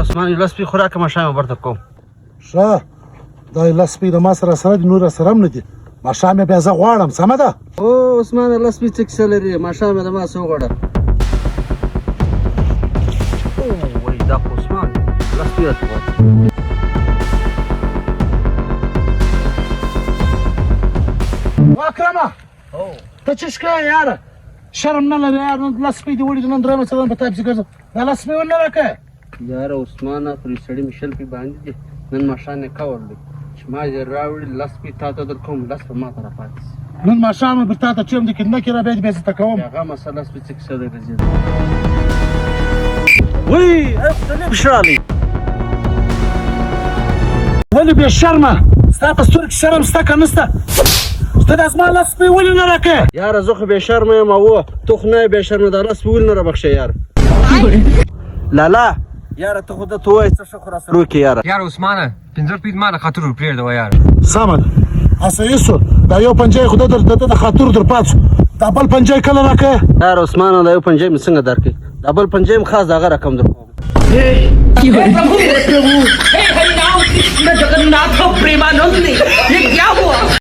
عثمان، یو لس پی خوراک ماښام ورته کوم. ښه، دا لس پی د ما سره سره دي، نور سره هم نه دي. ماښام یې بیا زه غواړم، سمه ده؟ او عثمان، لس پی څه کیسه لري؟ ماښام یې د ما څه وغواړه. وای، دا خو عثمان لس پی راته غواړي. اکرمه، ته څه شکایې یاره؟ شرم نه لرې یار؟ نن لس پی دې وړي دي، نن درېیمه څلورمه په تا پسې ګرځم، دا لس پی ونه راکړې. یاره عثمانه، پر سړي مې 20 پی باندې دي. نن ماښام یې قول دی چې ما یې راوړي لس پی تا ته در کوم، لس په ما ته راپاتې سي. نن ماښام پر تا ته چم دي کې نه کې را، بیا دې بیا زه ته کوم. هغه مسله، لس پی څه کیسه ده؟ ګرځېده وی ای خو بشرالی. ولې بې شرمه؟ ستا په سترګو کې شرم سته که نسته؟ ته د زما لس پی ولې نه راکې؟ یاره، زه خو بې شرمه یم او ته خو نه یې بې شرمه. دا لس پی ولې نه رابخښې یار؟ لالا یاره، ته خو ده ته وایې څه ښه خو راسره وکړې یاره. یار عثمانه، 5 روپۍ ما د خاطر پرېږده وه یار. سمه ده، هسه سو. دا یو پنجه خو د د خاطر در پات، دا بل پنجه کله راکې؟ یار عثمانه، دا یو پنجه مې څنګه درکې؟ دا بل پنجه هم خاص دغه رقم در کوم. प्रभु, हे हरि राम कृष्ण जगन्नाथ प्रेमानंद, ये क्या हुआ?